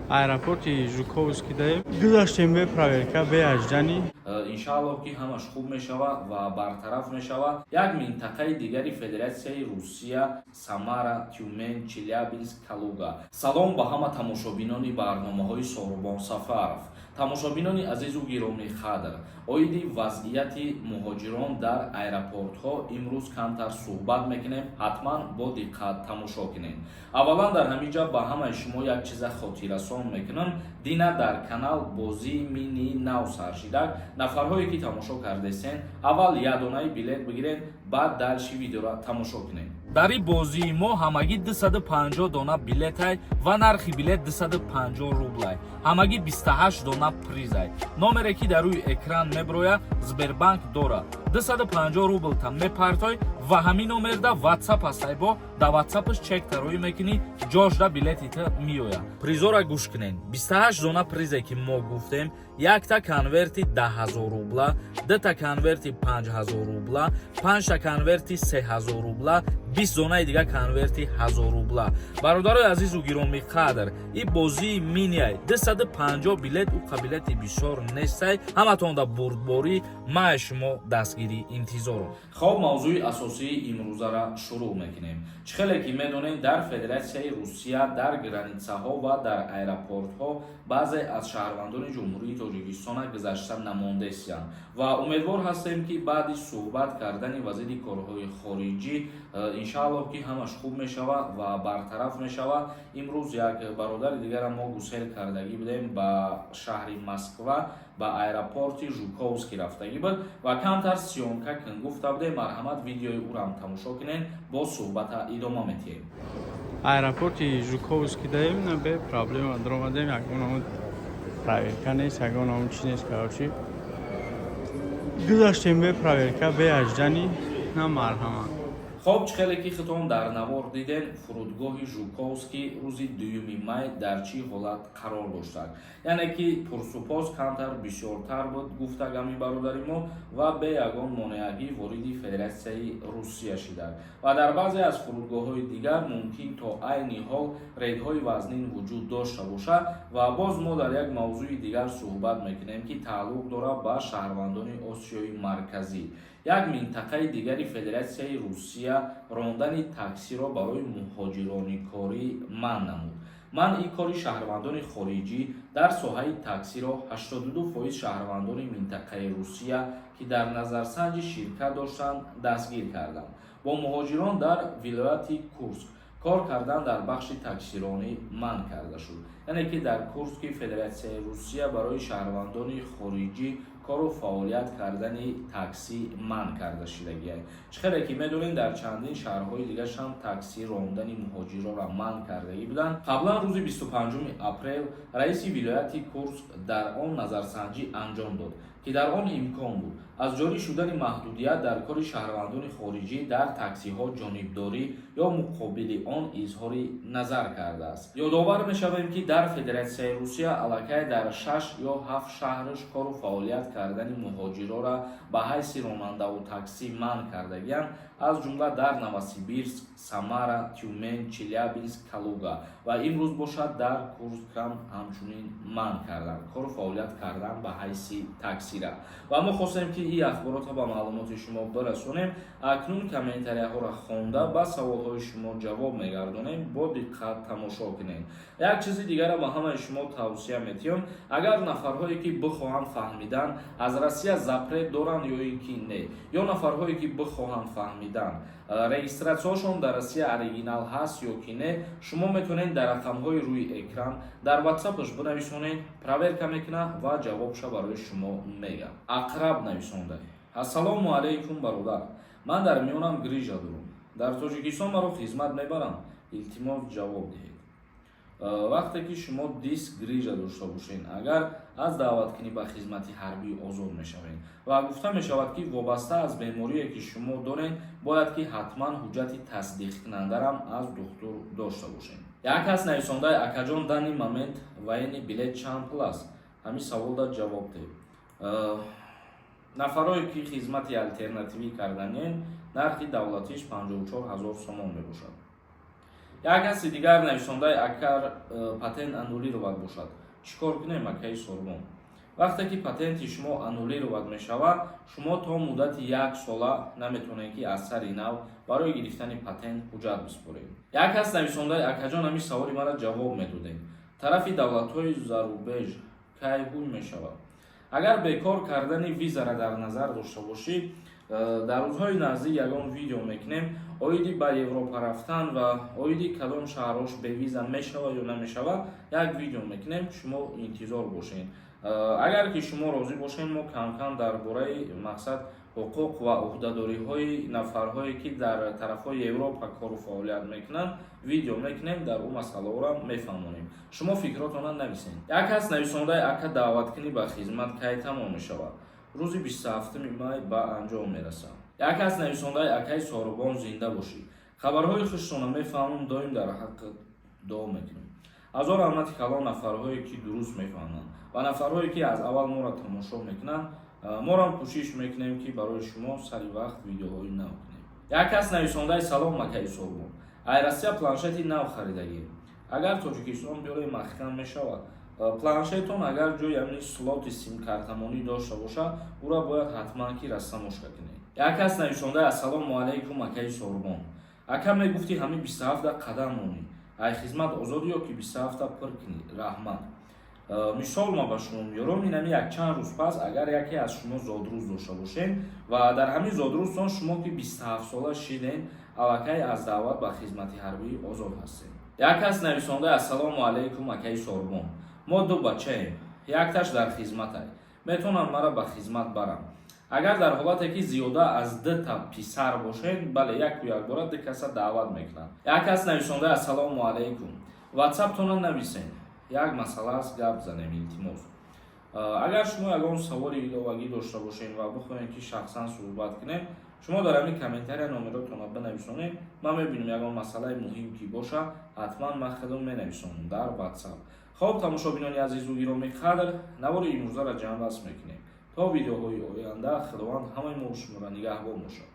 Аэропорти Жуковский даем. Гузаштем бе проверка, бе ожидание. Иншааллоҳ, ки ҳамаш хуб мешавад ва бартараф мешавад. Як минтақаи дигари Федератсияи Русия: Самара, Тюмен, Челябинск, Калуга. Салом ба ҳама тамошобинони барномаҳои Соҳрубон Сафаров. Тамошобинони азизу гиромӣ қадр, оиди вазъияти муҳоҷирон дар аэропортҳо имрӯз камтар суҳбат мекунем. Ҳатман бо диққат тамошо кунед. Аввалан, дар ҳамин ҷа ба ҳамаи шумо як чиза хотиррасон мекунам. Дина дар канал бозии мини нав сар шидак. Нафарҳое ки тамошо кардесен, аввал ядонаи билет бигирен, баъд дальше видеоро тамошо кунед. Дар ин бозии мо ҳамагӣ 250 дона билетай ва нархи билет 250 рублай. Ҳамагӣ 28 дона призай. Номере ки дар рӯи экран меброяд, Сбербанк дорад. 250 рублта мепартой ва ҳамин номерда Ватсап ҳастай, бо да Ватсапаш чек тароӣ мекунӣ, ҷошда билети ту меояд. Призора гӯш кунед. 28 дона призе ки мо гуфтем: якта конверти 10 000 рубла, дута конверти 5000 рубла, панҷта конверти 3000 рубла, 20 донаи дига конверти 1000 рубла. Бародарои азизу гиромӣ қадр, и бозии миниай, 250 билет, ӯ қабилияти бисёр нестай. Ҳаматонда бурдборӣ, ман шумо дастгирӣ интизорум. Хоб, мавзӯи асосии имрӯзара шурӯъ мекунем. Чӣ хеле ки медонед, дар Федератсияи Русия дар границаҳо ва дар аэропортҳо баъзе аз шаҳрвандони Ҷумҳурии Тоҷикистона гузашта намондесиянд ва умедвор ҳастем, ки баъди суҳбат кардани вазири корҳои хориҷӣ, иншааллоҳ, ки ҳамаш хуб мешавад ва бартараф мешавад. Имрӯз як бародари дигара мо гусел кардагӣ будем ба шаҳри Москва, ба аэропорти Жуковский рафтагӣ буд ва камтар съёмка кун гуфта будем. Марҳамат, видеои ӯрам тамошо кунед, бо суҳбата идома метиҳем. Аэропорти Жуковский даем, на бе проблема даромадем, ягон проверка нест, ягон чиз нест. Короче, гузаштем бе проверка, бе ожидание. На, марҳамат. Хоб, чӣ хеле ки худтон дар навор дидем, фурудгоҳи Жуковский рӯзи 2 май дар чӣ ҳолат қарор доштад, яъне ки пурсупос камтар бисёртар буд, гуфта гами бародари мо, ва бе ягон монеагӣ вориди Федератсияи Русия шидад. Ва дар баъзе аз фурудгоҳҳои дигар мумкин то айни ҳол рейдҳои вазнин вуҷуд дошта бошад. Ва боз мо дар як мавзӯи дигар суҳбат мекунем, ки тааллуқ дорад ба шаҳрвандони Осиёи Марказӣ. Як минтақаи дигари Федератсияи Русия рондани таксиро барои муҳоҷирони корӣ манъ намуд. Манъи кори шаҳрвандони хориҷӣ дар соҳаи таксиро 82% шаҳрвандони минтақаи Русия, ки дар назарсанҷӣ ширкат доштанд, дастгир карданд. Бо муҳоҷирон дар вилояти Курск кор кардан дар бахши таксиронӣ манъ карда шуд. Яъне ки дар Курски Федератсияи Русия барои шаҳрвандони хориҷӣ кору фаъолият кардани таксӣ манъ карда шидагиай. Чӣ хеле ки медонем, дар чандин шаҳрҳои дигаршам таксӣ рондани муҳоҷиронро манъ кардагӣ буданд. Қаблан рӯзи 25 апрел раиси вилояти Курск дар он назарсанҷӣ анҷом дод, ки дар он имкон буд аз ҷорӣ шудани маҳдудият дар кори шаҳрвандони хориҷӣ дар таксиҳо ҷонибдорӣ ё муқобили он изҳори назар кардааст. Ёдовар мешавем, ки дар Федератсияи Русия аллакай дар шаш ё ҳафт шаҳраш кору фаъолият кардани муҳоҷироро ба ҳайси ронандаву таксӣ манъ кардагианд, аз ҷумла дар Новосибирск, Самара, Тюмен, Челябинск, Калуга ва имрӯз бошад, дар Курскам ҳамчунин манъ карданд кору фаъолият кардан ба ҳайси таксира. Ва мо хостем, ки ин ахборотро ба маълумоти шумо бирасонем. Акнун комментарияҳоро хонда, ба саволҳои шумо ҷавоб мегардонем. Бо диққат тамошо кунед. Як чизи дигарро ба ҳамаи шумо тавсия метиҳам: агар нафарҳое ки бихоҳанд фаҳмидан, аз Россия запрет доранд ё ин ки не, ё нафарҳое ки бихоҳанд фаҳмидан, регистратсияҳошон дар Россия оригинал ҳаст ё ки не, шумо метавонед дар рақамҳои рӯи экран дар Ватсапаш бинависонед, проверка мекунад ва ҷавобша барои шумо мегӯяд. Ақраб нависонда: «Ассалому алайкум, бародар, ман дар миёнам грижа дорам, дар Тоҷикистон маро хизмат мебаранд? Илтимос, ҷавоб диҳед». Вақте ки шумо диск грижа дошта бошед, агар аз даъваткунӣ ба хизмати ҳарбӣ озод мешавед ва гуфта мешавад, ки вобаста аз беморие ки шумо доред, бояд ки ҳатман ҳуҷҷати тасдиқкунандарам аз духтур дошта бошед. Як кас нависондаи: «Акаҷон, данный момент военный билет чанд пул аст? Ҳамин саволда ҷавоб деҳ». Нафарое ки хизмати алтернативӣ карданиен, нархи давлатиш 54 000 сомон мебошад. Як каси дигар нависондаи: агар патент аннулировать бошад, чӣ кор кунем, акаи Сорбон? Вақте ки патенти шумо аннулировать мешавад, шумо то муддати як сола наметавонед, ки аз сари нав барои гирифтани патент ҳуҷҷат биспоред. Як кас нависондаи: акаҷон, ҳамин саволи маро ҷавоб медодем, тарафи давлатҳои зарубеж кай ҳуй мешавад? Агар бекор кардани визара дар назар дошта бошӣ, дар рӯзҳои наздик ягон видео мекунем оиди ба Европа рафтан ва оиди кадом шаҳрҳош бевиза мешавад ё намешавад, як видео мекунем, шумо интизор бошед. Агар ки шумо розӣ бошед, мо камкам дар бораи мақсад, ҳуқуқ ва ӯҳдадориҳои нафарҳое, ки дар тарафҳои Европа кору фаъолият мекунанд, видео мекунем, дар ӯ масъалаҳоро мефаҳмонем. Шумо фикротона нависед. Як кас нависондаи: ака, даъваткунӣ ба хизмат кай тамом мешавад? Рӯзи 27 май ба анҷом мерасад. Як кас нависондаи: акаи Сорубон, зинда бошӣ, хабарҳои хушшона мефаҳмам, доим дар ҳаққат дуо мекунам. Ҳазор раҳмати калон нафарҳое, ки дуруст мефаҳманд, ва нафарҳое, ки аз аввал моро тамошо мекунанд. Морам кӯшиш мекунем, ки барои шумо сари вақт видеоҳои нав кунем. Як кас нависондаи: салом, акаи Сорбон, ай Россия планшети нав харидагӣ, агар Тоҷикистон биёрем, маҳкам мешавад? Планшетон агар ҷои ҳамин слоти симкартамонӣ дошта бошад, ӯро бояд ҳатман ки растаможка кунед. Як кас нависондаи: ассалому алайкум, акаи Сорбон, ака, мегуфтӣ ҳамин 27-та қадам монӣ, ай хизмат озодӣ ё ки 27-та пур кунӣ? Раҳмат. Мисол ма ба шумо меёрам: инами якчанд рӯз пас агар яке аз шумо зодрӯз дошта бошед ва дар ҳамин зодрӯзтон шумо ки 27сола шиден, аллакай аз даъват ба хизмати ҳарбӣ озод ҳастед. Як кас нависонда: ассалому алайкум, акаи Сорбон, мо ду бачаем, якташ дар хизматай, метавонам мара ба хизмат барам? Агар дар ҳолате ки зиёда аз дута писар бошед, бале, яку якбора ду каса даъват мекунанд. Як кас нависонда: ассалому алайкум, ватсаптона нависен, як масъала аст, гап занем, илтимос. Агар шумо ягон саволи иловагӣ дошта бошед ва бихоҳем, ки шахсан суҳбат кунем, шумо дар ҳамин комментария номеротонро бинависонед, ман мебинам, ягон масъалаи муҳим ки боша, ҳатман ман худам менависонам дар ватсап. Хоб, тамошобинони азизу гиромӣ қадр, навори имрӯзаро ҷамъбаст мекунем. То видеоҳои оянда Худованд ҳамаи мо шуморо нигаҳбон бошад.